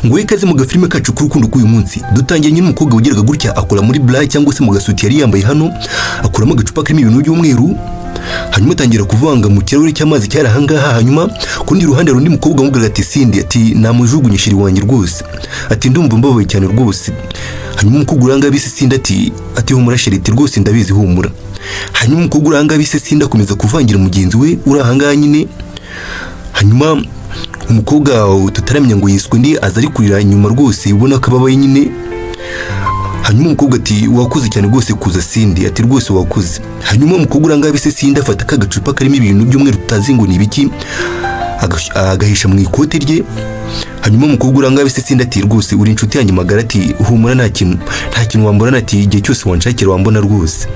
Ngo ikaze mu gafilime kacu k'urukundo k'uyu munsi. Dutangiye nyine umukobwa wigiraga gutya akora muri bra cyangwa se mu gasuti yari yambaye hano, akuramo agacupa karimo ibintu by'umweru, hanyuma atangira kuvanga mu kirahure cy'amazi cyari ahangaha. Hanyuma ku rundi ruhande hari undi mukobwa amubwira ati: "Cindy," ati, "namujugunye chéri wanjye rwose," ati, "ndumva mbabaye cyane rwose." Hanyuma umukobwa uranga bise Cindy ati: "Humura chéri," ati, "rwose ndabizi, humura." Hanyuma umukobwa uranga bise Cindy akomeza kuvangira mugenzi we uri ahangaha nyine. Hanyuma umukobwa tutaramenya ngo yiswe undi aza ari kurira inyuma rwose, ubona ko ababaye nyine. Hanyuma umukobwa ati: "Wakoze cyane rwose kuza Cindy," ati, "rwose wakoze." Hanyuma umukobwa uranga bise Cindy afata ka gacupa karimo ibintu by'umweru tutazi ngo ni ibiki, agahisha mu ikote rye. Hanyuma umukobwa uranga bise Cindy ati: "Rwose uri inshuti yanjye magara," ati, "humura, nta kintu wambona," ati, "igihe cyose wanshakira wambona rwose."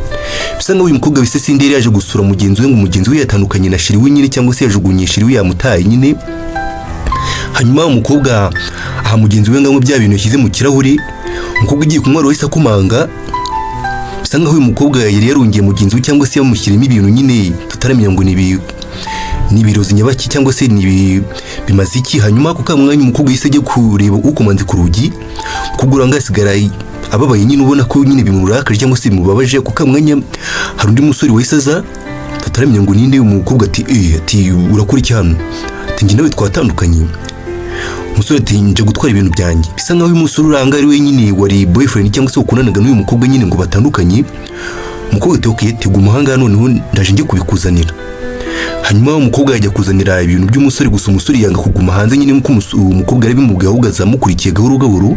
Bisa nkaho uyu mukobwa bise Cindy yari yaje gusura mugenzi we, ngo mugenzi we yatandukanye na chéri we nyine, cyangwa se yajugunye chéri we, yamutaye nyine. Hanyuma umukobwa aha mugenzi we ngo bya bintu yashyize mu kirahuri, umukobwa ugiye kunywa wahise akomanga. Bisa nkaho uyu mukobwa yari yarungiye mugenzi we, cyangwa se yamushyirimo ibintu nyine tutaramenya ngo ni ibirozi nyabaki cyangwa se ni bimaze iki. Hanyuma ako mwanya umukobwa yahise ajya kureba ukomanze ku rugi. Umukobwa uranga asigara ababaye nyine, ubona ko nyine bimurakaje cyangwa se bimubabaje. Ako mwanya hari undi musore wahise aza tutaramenya ngo ninde. Umukobwa ati: "Eh," ati, "urakora iki hano?" Ati: "Njye nawe twatandukanye." Umusore ati: "Nje gutwara ibintu byanjye." Bisa nkaho uyu musore uranga ari we nyine wari boyfriend cyangwa se wakundanaga n'uyu mukobwa nyine ngo batandukanye. Umukobwa ati: "Okay, tega umuhanga, noneho ndaje njye kubikuzanira." Hanyuma umukobwa yajya kuzanira ibintu by'umusore, gusa umusore yanga kuguma hanze nyine nk'uko umukobwa yari bimubwiye, ahubwo azamukurikiye gahoro gahoro.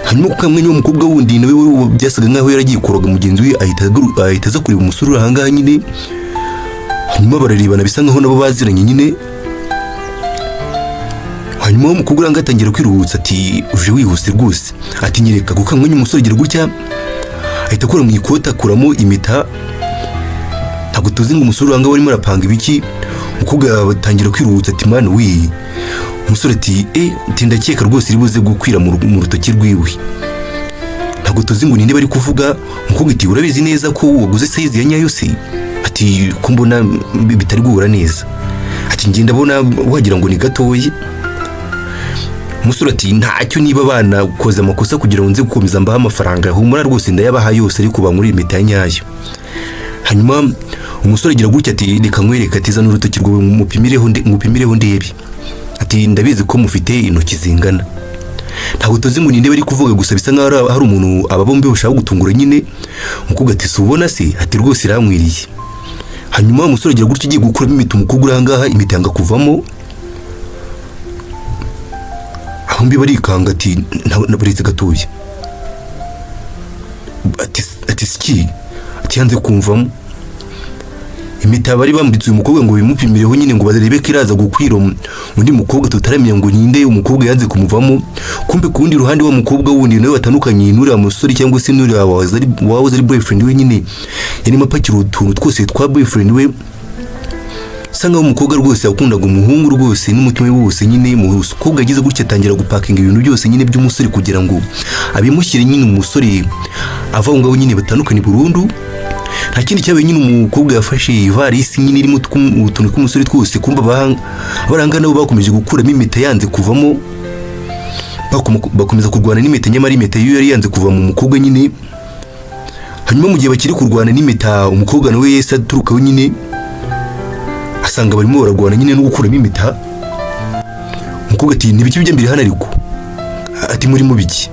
Hanyuma ku kamwanya w'umukobwa wundi nawe we byasaga nkaho yaragiye kuroga mugenzi we, ahita aza kureba umusore uri ahangaha nyine. Hanyuma bararebana, bisa nkaho nabo baziranye nyine. Hanyuma umukobwa uranga atangira kwiruhutsa ati: "Uje wihuse rwose," ati, "nyereka." Kuko mwanya umusore agira gutya ahita akura mu ikoti, akuramo impeta. Ntabwo tuzi ngo umusore uranga warimo arapanga ibiki. Umukobwa batangira kwiruhutsa ati: "Mwana we." Umusore ati: "Eh," ati, "ndakeka rwose iri buze gukwira mu rutoki rwiwe." Ntabwo tuzi ngo ninde bari kuvuga. Umukobwa ati: "Urabizi neza ko waguze size ya nyayo se?" Ati: "Ko mbona bitari guhura neza?" Ati: "Ngenda ndabona wagira ngo ni gatoya." Umusore ati: "Ntacyo, niba banakoze amakosa kugira ngo nze gukomeza mbahe amafaranga, humura rwose ndayabaha yose, ariko bankurire impeta ya nyayo." Hanyuma umusore agira gutya ati: "Reka nkwereke," ati, "zana urutoki rwawe mupimireho ndebe," ati, "ndabizi ko mufite intoki zingana." Ntabwo tuzi ngo ninde bari kuvuga, gusa bisa nkaho hari umuntu aba bombi bashaka gutungura nyine. Umukobwa ati: "Si ubona se?" Ati: "Rwose irankwiriye." Hanyuma umusore agira gutya agiye gukuramo impeta, umukobwa uri ahangaha impeta yanga kuvamo. Bombi barikanga ati: "Buretse gatoya," ati "siki?" Ati: "Yanze kumvamo." Impeta bari bambitse uyu mukobwa ngo bimupimireho nyine ngo barebe ko iraza gukwira undi mukobwa tutaramenya ngo ninde, umukobwa yanze kumuvamo. Kumbe ku rundi ruhande wa mukobwa wundi nawe watandukanye n'uriya musore cyangwa se n'uriya wahoze ari boyfriend we nyine, yarimo apakira utuntu twose twa boyfriend we. Bisa nkaho umukobwa rwose yakundaga umuhungu rwose n'umutima we wose nyine. Umukobwa agize gutya atangira gupakinga ibintu byose nyine by'umusore kugira ngo abimushyire nyine, umusore ava aho ngaho nyine batandukanye burundu. Nta kindi cyabaye nyine, umukobwa yafashe ivarisi nyine irimo utuntu tw'umusore twose. Kumva abaranga nabo bakomeje gukuramo impeta yanze kuvamo, bakomeza kurwana n'impeta, nyamara impeta yo yari yanze kuva mu mukobwa nyine. Hanyuma mu gihe bakiri kurwana n'impeta, umukobwa nawe yahise aturukaho nyine, asanga barimo bararwana nyine no gukuramo impeta. Umukobwa ati: "Ntibiki bijya mbere hano ariko?" Ati: "Muri mu biki?"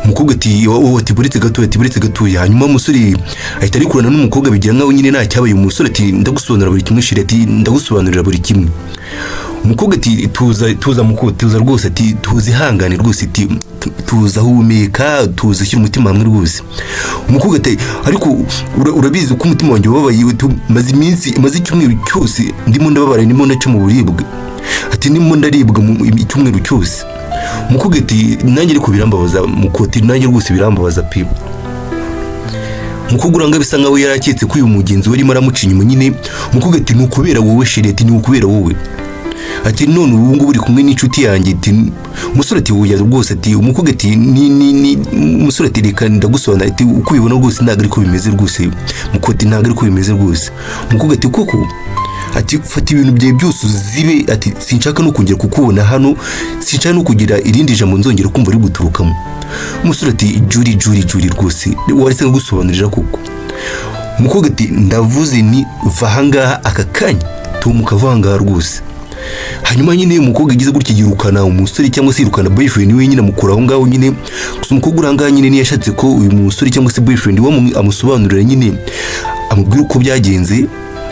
Umukobwa ati: "Wowe," ati, "buretse gatoya," ati, "buretse gatoya." Hanyuma umusore ahita arikurana n'umukobwa, bigira nkaho nyine nta cyabaye. Umusore ati: "Ndagusobanurira buri kimwe chérie," ati, "ndagusobanurira buri kimwe." Umukobwa ati: "Tuza, tuza muko, tuza rwose," ati, "tuza, ihangane rwose," ati, "tuza, humeka, tuza, shyira umutima hamwe rwose." Umukobwa ati: "Ariko urabizi ko umutima wanjye wababaye, maze iminsi, maze icyumweru cyose ndimo ndababara, ndimo ndaca mu buribwe," ati, "ndimo ndaribwa mu icyumweru cyose." Umukobwa ati: "Nanjye ariko birambabaza mukoti, nanjye rwose birambabaza pe." Umukobwa uranga bisa nkaho yari aketse ko uyu mugenzi we arimo aramuca inyuma nyine. Umukobwa ati: "Ni ukubera wowe chérie," ati, "ni ukubera wowe." Ati: "None ubu ngubu uri kumwe n'inshuti yanjye." Ati, umusore ati: "Oya rwose." Ati, umukobwa ati: Ni umusore ati: "Reka ndagusobanura." Ati: "Uko ubibona rwose ntabwo ariko bimeze rwose." Mukobwa ati: "Ntabwo ariko bimeze rwose." Umukobwa ati: "Koko?" Ati: "Fata ibintu byawe byose uzibe." Ati: "Sinshaka no kongera kukubona hano, sinshaka no kugira irindi jambo nzongera kumva riri guturukamo." Umusore ati: "Juri, Juri, Juri, rwose waretse nkagusobanurira koko." Umukobwa ati: "Ndavuze ni va ahangaha aka kanya, tumuka, va ahangaha rwose." Hanyuma nyine umukobwa agize gutya yirukana umusore cyangwa se yirukana boyfriend we nyine, amukura aho ngaho nyine. Gusa umukobwa uri ahangaha nyine ntiyashatse ko uyu musore cyangwa se boyfriend we amusobanurira nyine, amubwira uko byagenze.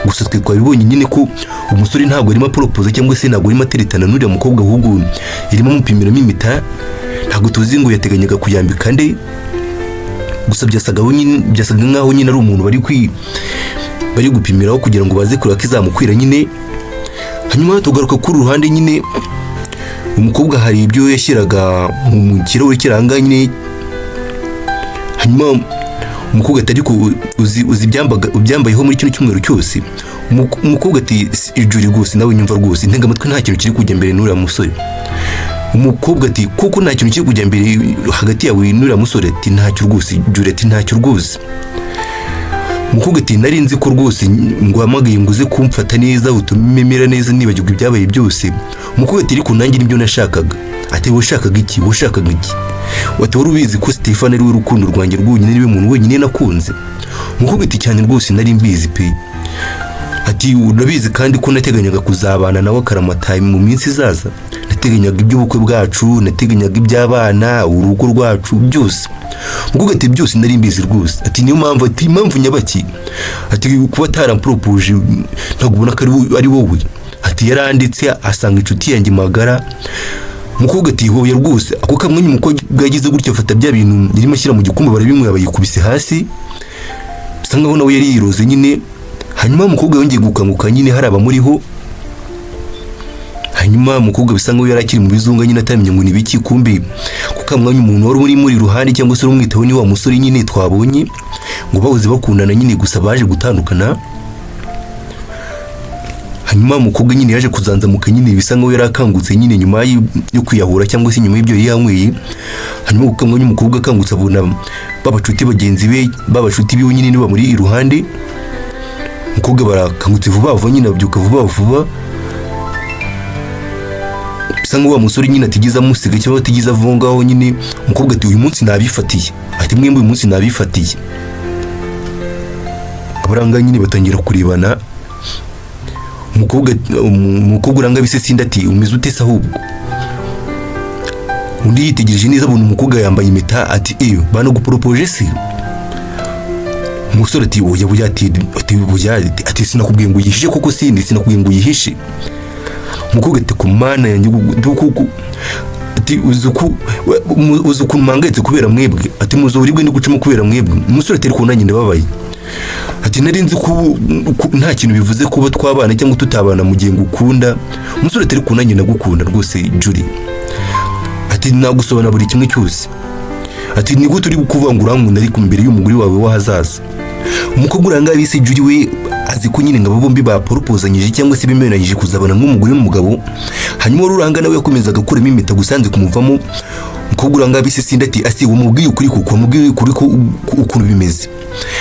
Gusa twe twabibonye nyine ko umusore ntabwo arimo aporopoza cyangwa se ntabwo arimo ateretana n'uriya mukobwa, ahubwo irimo amupimiramo impeta. Ntabwo tuzi ngo yateganyaga kuyambika nde. Gusa byasaga nkaho nyine ari umuntu bari gupimiraho kugira ngo baze kureba ko izamukwira nyine. Hanyuma tugaruka kuri ruhande nyine, umukobwa hari ibyo yashyiraga mu kirahure kiranga nyine. Hanyuma umukobwa ati: "Ariko uzi ibyambayeho muri kino cyumweru cyose?" Umukobwa ati: "Ijuri rwose nawe nyumva rwose, ntega amatwi, nta kintu kiri kujya mbere n'uriya musore." Umukobwa ati: "Kuko nta kintu kiri kujya mbere hagati yawe n'uriya musore?" Ati: "Ntacyo rwose, Juri." Ati: "Ntacyo rwose." Umukobwa ati: "Nari nzi ko rwose nguhamagaye ngo uze kumfata neza, utume mera neza, nibagirwa ibyabaye byose." Umukobwa ati: "Ariko nanjye nibyo nashakaga." Ati: "Washakaga iki? Washakaga iki?" Ati: "Wari ubizi ko Stefan ari we rukundo rwanjye rwonyine, niwe muntu wenyine nakunze." Umukobwa ati: "Cyane rwose, nari mbizi pe." Ati: "Urabizi kandi ko nateganyaga kuzabana nawe akaramata mu minsi izaza. Nateganyaga iby'ubukwe bwacu, nateganyaga iby'abana, urugo rwacu, byose." Umukobwa ati: "Byose nari mbizi rwose." Ati: "Niyo mpamvu." Ati: "Impamvu nyabaki?" Ati: "Kuba ataramporopoje, ntabwo ubona ko ari wowe?" Ati: "Yaranditse asanga inshuti yanjye magara." Umukobwa ati: "Hoya rwose." Ako kamwanya umukobwa yagize gutya afata bya bintu yarimo ashyira mu gikombe, barabinywera, bayikubise hasi, bisa nkaho nawe yari yiroze nyine. Hanyuma umukobwa yongeye gukanguka nyine hari abamuriho. Hanyuma umukobwa bisa nkaho yari akiri mu bizunga nyine, atamenya ngo ni biki. Kumbi ku kamwanya umuntu wari uri muri ruhande cyangwa se umwitaho ni wa musore nyine twabonye ngo bahoze bakundana nyine, gusa baje gutandukana. Hanyuma umukobwa nyine yaje kuzanzamuka nyine, bisa nkaho yari akangutse nyine nyuma yo kwiyahura cyangwa se nyuma y'ibyo yari yanyweye. Hanyuma ku kamwanya umukobwa akangutse abona babacuti bagenzi be, babacuti biwe nyine niba bamuri iruhande. Umukobwa barakangutse vuba vuba nyine, abyuka vuba vuba, bisa nkaho wa musore nyine atigeze amusiga cyangwa atigeze ava aho ngaho nyine. Umukobwa ati: "Uyu munsi nabifatiye." Ati: "Mwembi, uyu munsi nabifatiye." Abaranga nyine batangira kurebana. Umukobwa uranga bise Sindi ati: "Umeze ute se ahubwo?" Undi yitegereje neza abona umukobwa yambaye impeta. Ati: "Eyo, banaguporopoje se?" Umusore ati: "Oya buya." Ati: "Buya." Ati: "Sinakubwiye ngo uyihishe koko? Sindi, sinakubwiye ngo uyihishe?" Umukobwa ati: "Ku Mana yanjye kuko." Ati: "Uzi ukuntu mpangayitse kubera mwebwe?" Ati: "Muzi uburibwe ndi gucamo kubera mwebwe?" Umusore ati: "Ariko nanjye ndababaye." Ati: "Nari nzi ko nta kintu bivuze kuba twabana cyangwa tutabana mu gihe ngukunda." Umusore ati: "Ariko nanjye ndagukunda rwose, Juri." Ati: "Nagusobanura buri kimwe cyose." Ati: "Ni gute uri kuvuga ngo urankunda ariko imbere y'umugore wawe w'ahazaza?" Umukobwa uranga bise Juri we azi ko nyine ngo abo bombi baporopozanyije cyangwa se bemeranyije kuzabana nk'umugore n'umugabo. Hanyuma wari uranga nawe yakomezaga gukuramo impeta, gusa yanze kumuvamo. Umukobwa uranga bise Sindi ati: "Asi wamubwiye ukuri kuko wamubwiye ukuri ko ukuntu bimeze."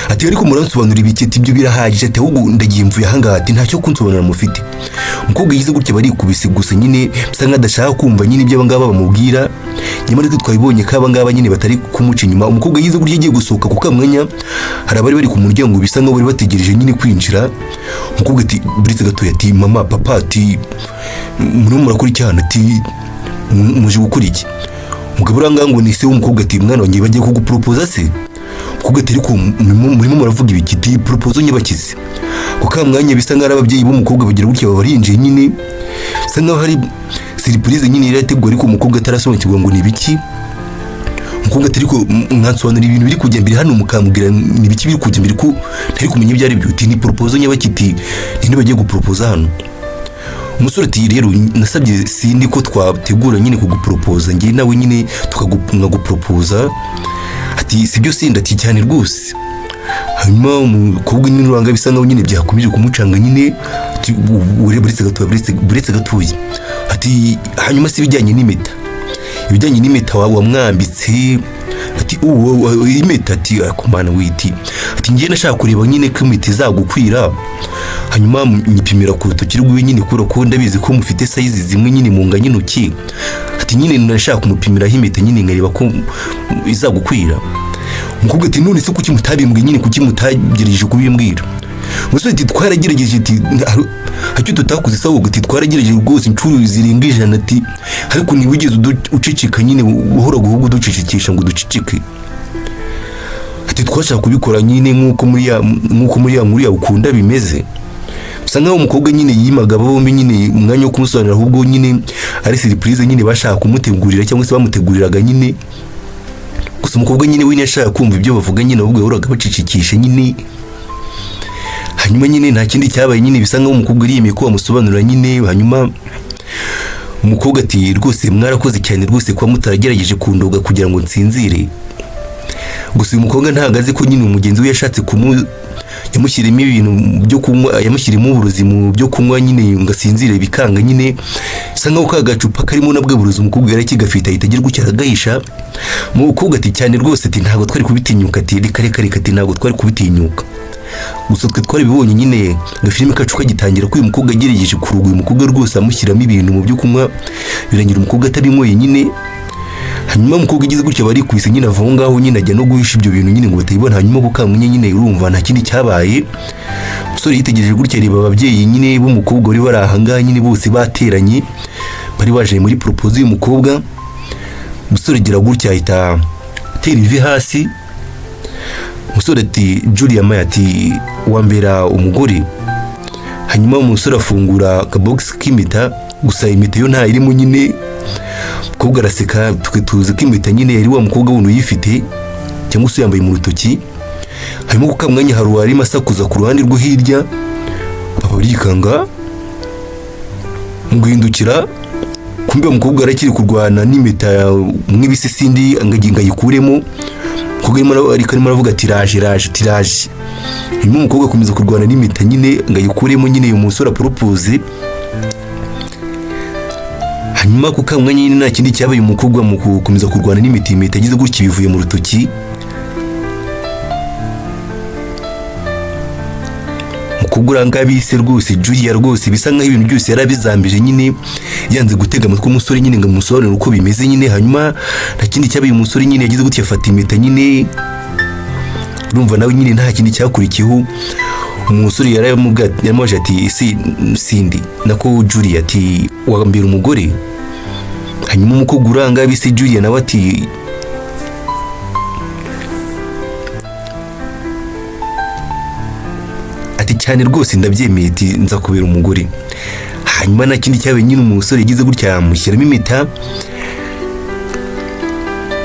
Ati: "Ariko muransobanurira ibiki?" Ati: "Ibyo birahagije." Ati: "Ahubwo ndagiye, mvuye ahangaha." Ati: "Ntacyo kunsobanurira mufite." Umukobwa yize gutya barikubise, gusa nyine bisa nkaho adashaka kumva nyine ibyo abangaba bamubwira, nyamara twe twabibonye ko abangaba nyine batari kumuca inyuma. Umukobwa yize gutya agiye gusohoka, ku kamwanya hari abari bari ku muryango, bisa nkaho bari bategereje nyine kwinjira. Umukobwa ati: "Buretse gatoya." Ati: "Mama, papa," ati: "Murimo murakora iki hano?" Ati: "Muje gukora iki?" Umugabo uranga ngo ni se w'umukobwa ati: "Mwana wanjye, bagiye kuguporopoza se?" Umukobwa ati: "Ariko murimo muravuga ibiki?" Ati: "Poropozo nyabakize?" Ku kamwanya bisa nkaho ari ababyeyi b'umukobwa bagira gutya baba barinjiye nyine, bisa nkaho hari surprise nyine yari yateguwe, ariko umukobwa atarasobanukirwa ngo ni ibiki. Umukobwa ati: "Ariko mwansobanurira ibintu biri kujya mbere hano, mukambwira ni ibiki biri kujya mbere, ko ntari kumenya ibyo ari byo?" Ati: "Ni poropozo nyabaki?" Ninde bagiye guporopoza hano? Umusore ati: "Rero nasabye Sindi ko twategura nyine kuguporopoza, njye nawe nyine tukaguporopoza." Ati: "Si byo, Sindi?" Ati: "Cyane rwose." Hanyuma umukobwa nyine uranga bisa nkaho nyine byakomeje kumucanga nyine, ati Ati buretse gatoya, buretse gatoya. Ati hanyuma se ibijyanye n'impeta, ibijyanye n'impeta wamwambitse? Ati uwo impeta? Ati akomana witi. Ati ngiye nashaka kureba nyine ko impeta izagukwira, hanyuma nyipimira ku rutoki rwiwe nyine, kubera ko ndabizi ko mufite size zimwe nyine munganya intoki. Ati nyine nashaka kumupimiraho impeta nyine nkareba ko izagukwira. Umukobwa ati none se kuki mutabimbwiye nyine, kuki mutagerageje kubimbwira? Umusore ati twaragerageje, ati hacyo tutakoze se ahubwo? Ati twaragerageje rwose inshuro zirenga 100, ati ariko ntiwigeze uceceka nyine, uhoraga ahubwo uducecekesha ngo duceceke. Ati twashaka kubikora nyine nk'uko muri ya nkuru yawe ukunda bimeze. Bisa nkaho umukobwa nyine yimaga bombi nyine umwanya wo kumusobanurira, ahubwo nyine ari surprise nyine bashaka kumutegurira cyangwa se bamuteguriraga nyine. Gusa umukobwa nyine we ntiyashaka kumva ibyo bavuga nyine, ahubwo yahoraga bacecekesha nyine. Hanyuma nyine nta kindi cyabaye nyine, bisa nkaho umukobwa yari yemeye ko bamusobanurira nyine. Hanyuma umukobwa ati rwose mwarakoze cyane rwose kuba mutaragerageje kundoga kugira ngo nsinzire. Gusa uyu mukobwa ntabwo azi ko nyine umugenzi we yashatse kumu yamushyirimo ibintu byo kunywa, yamushyirimo uburozi mu byo kunywa nyine ngo asinzire, bikanga nyine. Bisa nkaho ka gacupa karimo nabwo burozi umukobwa yari akigafite, ahita agira gutya aragahisha. Umukobwa ati cyane rwose, ati ntabwo twari kubitinyuka, ati reka reka reka, ati ntabwo twari kubitinyuka. Gusa twe twarabibonye nyine agafilime kacu kagitangira ko uyu mukobwa agerageje kuruga uyu mukobwa rwose amushyiramo ibintu mu byo kunywa, birangira umukobwa atabinyweye nyine. Hanyuma umukobwa agize gutya barikubise nyine, ava aho ngaho nyine ajya no guhisha ibyo bintu nyine ngo batabibona. Hanyuma gukamenya nyine urumva nta kindi cyabaye. Umusore yitegereje gutya areba ababyeyi nyine b'umukobwa bari bari aha ngaha nyine, bose bateranye bari baje muri propose y'uyu mukobwa. Umusore agira gutya ahita atera ivi hasi. Umusore ati Julia Maya, ati wambera umugore? Hanyuma umusore afungura akabogisi k'impeta, gusa impeta yo nta irimo nyine. Umukobwa araseka, twe tuzi ko impeta nyine yari wa mukobwa wundi uyifite cyangwa se uyambaye mu rutoki. Hanyuma ku mwanya hari uwarimo asakuza ku ruhande rwo hirya, papa barikanga mu guhindukira, kumbe umukobwa arakiri kurwana n'impeta nk'ibisisindi ngo ayikuremo. Umukobwa arimo aravuga ati raje raje tiraje. Hanyuma umukobwa akomeza kurwana n'impeta nyine ngo ayikuremo nyine, uyu musore apropose. Hanyuma ku kamwanya nyine nta kindi cyabaye, umukobwa mu gukomeza kurwana n'impeta, impeta agize gutya bivuye mu rutoki. Umukobwa uranga bise rwose Julia rwose bisa nkaho ibintu byose yarabizambije nyine, yanze gutega amatwi umusore nyine ngo amusobanurire uko bimeze nyine. Hanyuma nta kindi cyabaye, umusore nyine yagize gutya afata impeta nyine, urumva nawe nyine nta kindi cyakurikiyeho. Umusore yaramubwiye ati si Cindy nako Julia, ati wambera umugore? Hanyuma umukobwa uranga bise Julia nawe ati cyane rwose ndabyemeye, ati nza kubera umugore. Hanyuma nta kindi cyabaye nyine, umusore yagize gutya amushyiramo impeta.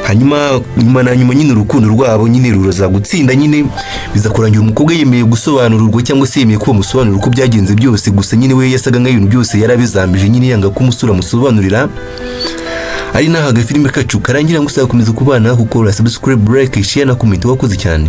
Hanyuma nyuma na nyuma nyine urukundo rwabo nyine ruraza gutsinda nyine, biza kurangira umukobwa yemeye gusobanurwa cyangwa se yemeye ko bamusobanurira uko byagenze byose. Gusa nyine we yasaga nk'aho ibintu byose yarabizambije nyine, yanga ko umusore amusobanurira. Ari naho agafilime kacu karangira, ngo uzakomeza kubana kuko subscribe, like, share na comment. Wakoze cyane.